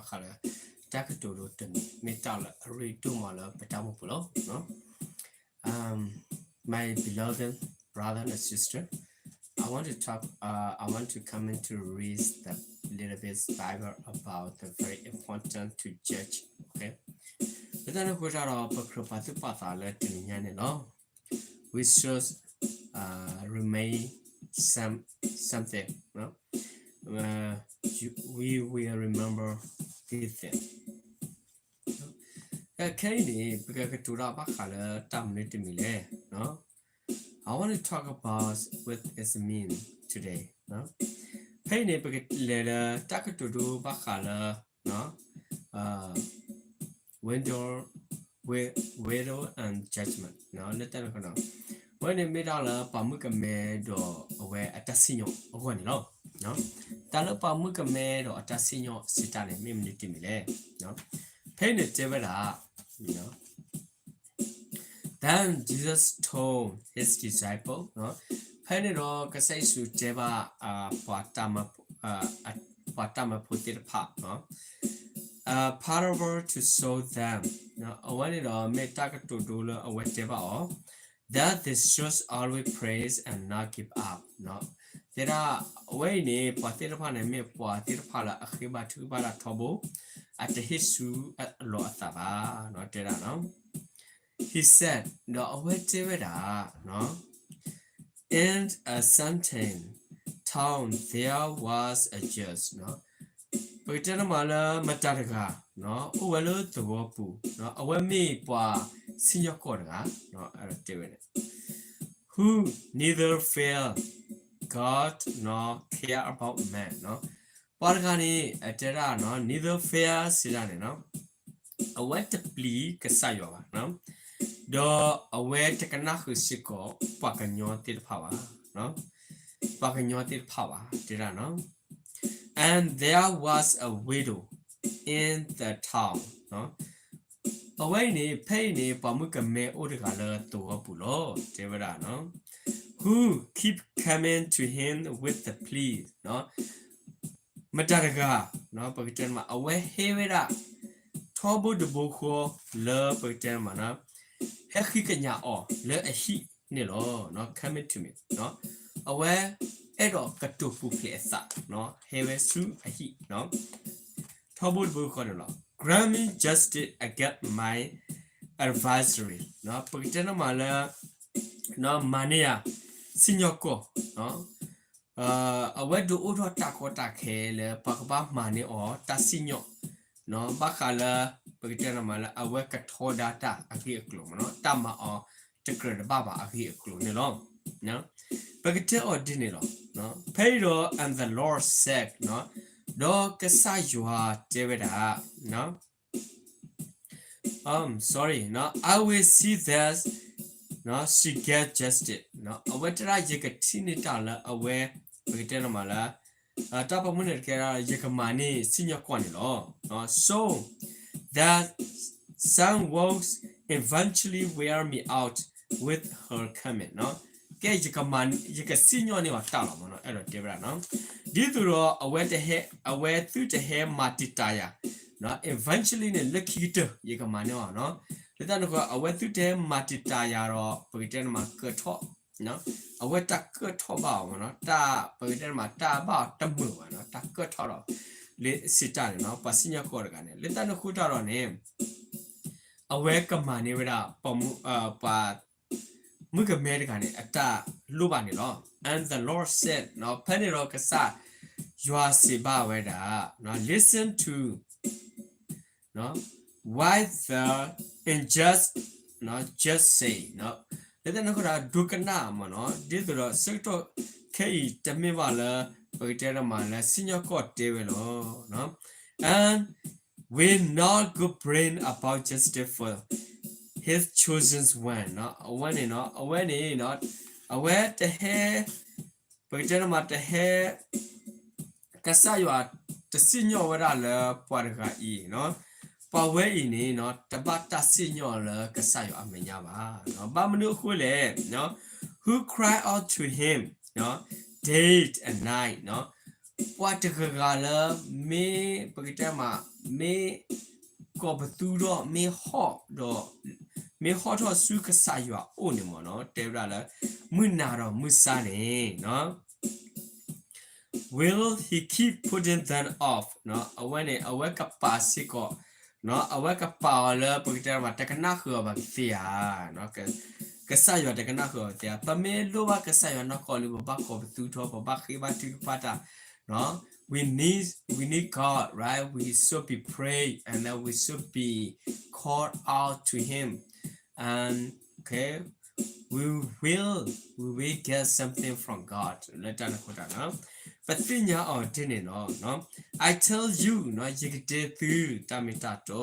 ဘၣ်ဃးလၢ တၢ်ကတိၤဒိတမံၤ မ့ၢ်တၢ်လၢအရ့ဒိၣ်မးလၢပတၢ်အိၣ်မူပူၤလီၤ. Um, my beloved brother and sister, I want to talk, uh, I want to come in to read the little bit Bible about the very important to judge, okay? လၢတၢ်န့ၣ်အဃိတၢ်ဒီး ပကြၢးပာ်သူၣ်ပာ်သးလၢတနံၤညါန့ၣ်လီၤ. We should, uh, remain some, something, no? Uh, you- we will remember this thing. ခဲအံၤန့ၣ် ပကကတိၤတၢ်ဘၣ်ဃးလၢတၢ်မနုၤတမံၤလဲၣ်, no? I want to talk about what it mean today, no? ဖဲအံၤန့ၣ် ပကလဲၤလၢတၢ်ကတိၤဒိဘၣ်ဃးလၢ no? Uh, window, wi- window and judgment, no? လၢတၢ်န့ၣ်အဃိ အဝဲန့ၣ်မ့ၢ်တၢ်လၢပှၤမုၣ်ကမဲဒီးအဝဲအတၢ်စံၣ်ညီၣ်အဂီၢ်န့ၣ်လီၤ. တၢ်လၢပှၤမုၣ်ကမဲဒီးအတၢ်စံၣ်ညီၣ်စံးတၢ်န့ၣ် မ့ၢ်မနုၤတမံၤလဲၣ်. ဖဲအံၤန့ၣ်တဲဝဲဒၣ် Then Jesus told his disciple, ဖဲန့ၣ်ဒီးကစၢ်ယ့ၣ်ၡူးတဲဘၣ် ပှၤတၢ်မၢဖိသ့ၣ်တဖၣ် a parable to show them, အဝဲန့ၣ်ဒီးမ့ၢ်တၢ်ကတိၤဒိလၢအဝဲတဲဘၣ်အီၤ that they should always pray and not give up, တဲဒၣ် အဝဲအံၤန့ၣ် ပှၤသ့ၣ်တဖၣ်န့ၣ် မ့ၢ်ပှၤသ့ၣ်တဖၣ်လၢအဃ့ဘါထုကဖၣ်တၢ်ထီဘိ အတဟ့ၣ်ဆူအလီၤအသးဘၣ် တဲဒၣ် He said, ဒီးအဝဲတဲဝဲဒၣ် In a certain town there was a judge, ပကတဲန့ၣ်မးလၢမတၤတဂၤ အိၣ်ဝဲလၢသဝီပူၤ အဝဲမ့ၢ်ပှၤစံၣ်ညီၣ်ကွီၢ်တဂၤ တဲဝဲ who neither fear God nor care about man, ပှၤတဂၤန့ၣ် အတဲဒၣ် neither fear စံးဒၣ်န့ၣ် အဝဲတပျံၤကစၢ်ယွၤဘၣ်, ဒီးအဝဲတကနၣ်ဃုာ်စ့ၢ်ကီးပှၤကညီသ့ၣ်တဖၣ်ဘၣ်, ပှၤကညီသ့ၣ်တဖၣ်ဘၣ် တဲဒၣ် And there was a widow in the town, အဝဲအံၤန့ၣ် ဖဲအံၤန့ၣ် ပှၤမုၣ်ကမဲအိၣ်တဂၤလၢသဝီပူၤလီၤ တဲဝဲဒၣ် who keep coming to him with the plea, မတၤတဂၤ ပကတဲန့ၣ်မး အဝဲဟဲဝဲဒၣ် ထီဘိတဘိဃီလၢပကတဲန့ၣ်မး ဟဲဃ့ကညးအီၤလၢအဟံၣ်န့ၣ်လီၤ, coming to me, အဝဲအဲၣ်ဒိးကတိၤပူၤဖျဲးအသး ဟဲဝဲဆူအဟံၣ် ထီဘိတဘိဃီန့ၣ်လီၤ. Grant me justice against my adversary, ပကတဲန့ၣ်မးလၢ မၤန့ၢ်ယၤ စံၣ်ညီၣ်ကွီၢ် အဝဲဒုးအိၣ်ထီၣ်တၢ်ကီတၢ်ခဲလၢပှၤကဘၣ်မၤန့ၢ်အီၤ တၢ်စံၣ်ညီၣ် ဘၣ်ဃးလၢ ပကတဲန့ၣ်မးလၢအဝဲကထီဒါတၢ်အဂ့ၢ်အကျိၤမး တၢ်မၤအီၤတကြၢးတဘၣ်ဘၣ်အဂ့ၢ်အကျိၤန့ၣ်လီၤ. ပကတဲအီၤဒ်န့ၣ်လီၤ. ဖဲအံၤဒီး and the Lord said, ဒီးကစၢ်ယွၤတဲဝဲဒၣ် Um, sorry, no, I will see that, no, she get justice, အဝဲတဲဒၣ် ယကထံၣ်န့ၢ်တၢ်လၢအဝဲ ပကတဲန့ၣ်မးလၢ တၢ်ပိာ်မုၣ်န့ၣ်တကဲဒၣ် ယကမၤန့ၢ်စံၣ်ညီၣ်ကွီၢ်န့ၣ်လီၤ. So that some will eventually wear me out with her coming, ကဲ ယကစံၣ်ညီၣ်န့ၢ်အီၤတၢ်လီၤမး အဲၣ်ဒိးတဲဝဲဒၣ် ဒ်သိးဒီး အဝဲသုတဟဲမၤတံာ်တာ်ယၤ eventually န့ၣ် လၢခံကတၢၢ် ယကမၤန့ၢ်အီၤ လၢတၢ်န့ၣ်အဃိ အဝဲသုတဟဲမၤတံာ်တာ်ယၤဒီး ပကတဲန့ၣ်မးကၢၢ်ထီၣ် အဝဲတၢ်ကၢၢ်ထီၣ်ဘၣ်အီၤမး တၢ်ပကတဲန့ၣ်မး တၢ်ဘၣ်အီၤတမုာ်ဘၣ် တၢ်ကၢၢ်ထီၣ်ဒီး လၢစံးတၢ်န့ၣ် ပှၤစံၣ်ညီၣ်ကွီၢ်တဂၤန့ၣ် လၢတၢ်န့ၣ်အဃိတၢ်ဒီးန့ၣ် အဝဲကမၤန့ၢ်ဝဲဒၣ် ပှၤမုၣ်ကမဲတဂၤန့ၣ် အတၢ်လိၣ်ဘၣ်န့ၣ်လီၤ. And the Lord said, ဖဲန့ၣ်ဒီးကစၢ်ယွၤစံးဘၣ်ဝဲဒၣ် listen to what the unjust judge say, လၢတၢ်န့ၣ်အဃိဒီး ဒိကနၣ်မး ဒ်သိးဒီးဆၢကတီၢ်ခဲအံၤတမ့ၢ်ဘၣ်လၢ ပကတဲဒၣ်မးလၢစံၣ်ညီၣ်ကွီၢ်တဲဝဲလီၤ. And will not complain about justice for his chosen one, အဝဲန့ၣ် အဝဲန့ၣ် အဝဲတဟဲ ပကတဲဒၣ်မးတဟဲ ကစၢ်ယွၤတစံၣ်ညီၣ်ဝဲဒၣ်လၢပှၤတဂၤအံၤ ပှၤဝဲအံၤန့ၣ် တဘၣ်တၢ်စံၣ်ညီၣ်လၢကစၢ်ယွၤအမဲာ်ညါဘၣ်. ဘၣ်မနုၤအဃိလဲၣ် who cry out to him day and night, ပှၤတဂၤဂၤလၢ မ့ၢ်ပကတဲမး မ့ၢ်ကိးပသူထီၣ် မ့ၢ်ဟီၣ်ဒီး မ့ၢ်ဟီၣ်ထီၣ်ဆူကစၢ်ယွၤအအိၣ်န့ၣ်မ့ၢ်နီၤ တဲဝဲဒၣ်လၢ မုၢ်နၤဒီးမုၢ်ဆါန့ၣ် will he keep putting them off နီၤ အဝဲန့ၣ် အဝဲကပာ်စ့ၢ်ကီး နီၤ အဝဲကပာ်အီၤလၢပကတဲမး တကနၣ်ဃုာ်အီၤဘၣ်ကသ့ဧါ ကစၢ်ယွၤတကနၣ်ဃုာ်အီၤဘၣ်ကသ့ဧါ ပမ့ၢ်လိၣ်ဘၣ်ကစၢ်ယွၤနီၢ်ကီၢ်လံ ပဘၣ်ကိးပသူထီၣ် ပဘၣ်ဃ့ဘါထုကဖၣ်တၢ် we need we need God, right? We should be pray and then we should be called out to Him, and okay, we will we will get something from God လၢတၢ်န့ၣ်အဃိတၢ်နီၤ ပသ့ၣ်ညါအီၤဒ်န့ၣ်လီၤ I tell you နီၤ ယကတဲသုတၢ်မ့ၢ်တၢ်တီ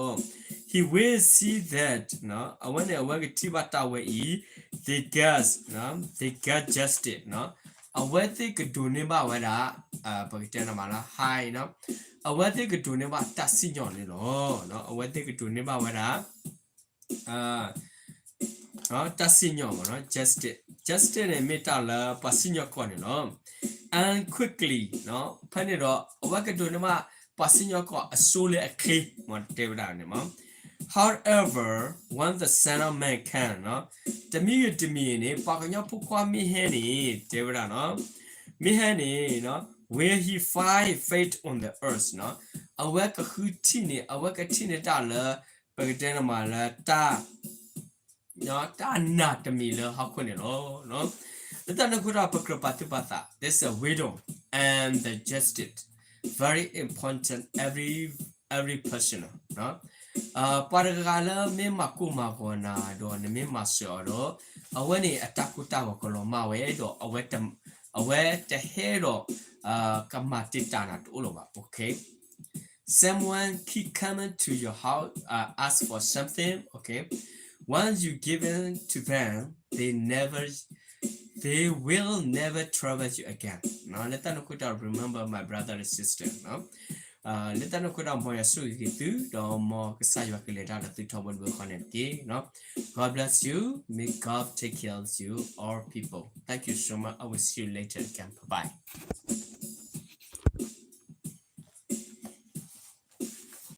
he will see that နီၤ အဝဲန့ၣ် အဝဲကထံၣ်ဘၣ်တၢ်ဝဲအံၤ they get နီၤ they get justice နီၤ အဝဲသ့ၣ်ကဒိးန့ၢ်ဘၣ်ဝဲဒၣ် ပကတဲန့ၣ်မးလၢ high နီၤ အဝဲသ့ၣ်ကဒိးန့ၢ်ဘၣ်တၢ်စံၣ်ညီၣ်န့ၣ်လီၤ အဝဲသ့ၣ်ကဒိးန့ၢ်ဘၣ်ဝဲဒၣ် တၢ်စံၣ်ညီၣ်မ့ၢ်နီၤ justice justice န့ၣ်မ့ၢ်တၢ်လၢပှၤစံၣ်ညီၣ်ကွီၢ်န့ၣ်လီၤ and quickly နီၤ ဖဲန့ၣ်ဒီး အဝဲကဒိးန့ၢ်ဘၣ် ပှၤစံၣ်ညီၣ်ကွီၢ်အစိလၢအချ့ မ့ၢ်တဲဝဲဒၣ်န့ၣ်မ့ၢ် however when the Son of Man come နီၤ တမံၤဂ့ၤတမံၤဂ့ၤန့ၣ် ပှၤကညီဖိခွါမ့ၢ်ဟဲန့ၣ် တဲဝဲဒၣ်နီၤ မ့ၢ်ဟဲန့ၣ် နီၤ will he find faith on the earth နီၤ အဝဲကဃုထံၣ်န့ၣ် အဝဲကထံၣ်န့ၢ်တၢ်လၢ ပကတဲန့ၣ်မးလၢ တၢ် တၢ်နာ်တမံၤလၢဟီၣ်ခိၣ်န့ၣ်လီၤ. လၢတၢ်န့ၣ်အဃိဒီး ပကြၢးပာ်သူၣ်ပာ်သး this is wisdom and the justice very important every every person ပှၤတဂၤဂၤလၢမ့ၢ်မၤကိၢ်မၤဂီၤနၤဒီး နမ့ၢ်မၤစၢၤအီၤဒီး အဝဲန့ၣ်အတၢ်ကိၢ်တၢ်ဂီၤကလီၤမၢ်ဝဲဒီး အဝဲတဟဲဒီး ကမၤတံာ်တာ်နၤတအိၣ်လၢၤဘၣ်. Okay, someone keep coming to your house, uh, ask for something, okay, once you give it to them, they never they will never trouble you again. လၢတၢ်န့ၣ်အဃိဒီး remember my brother and sister, လၢတၢ်န့ၣ်အဃိဒီး မ်ယွၤဆိၣ်ဂ့ၤက့ၤသု ဒီးမ်ကစၢ်ယွၤကလဲၤတၢ်ဒီးသုထီဘိတဘိဃီန့ၣ်တက့ၢ်. God bless you. May God take care of you, all people. Thank you so much. I will see you later again. Bye bye.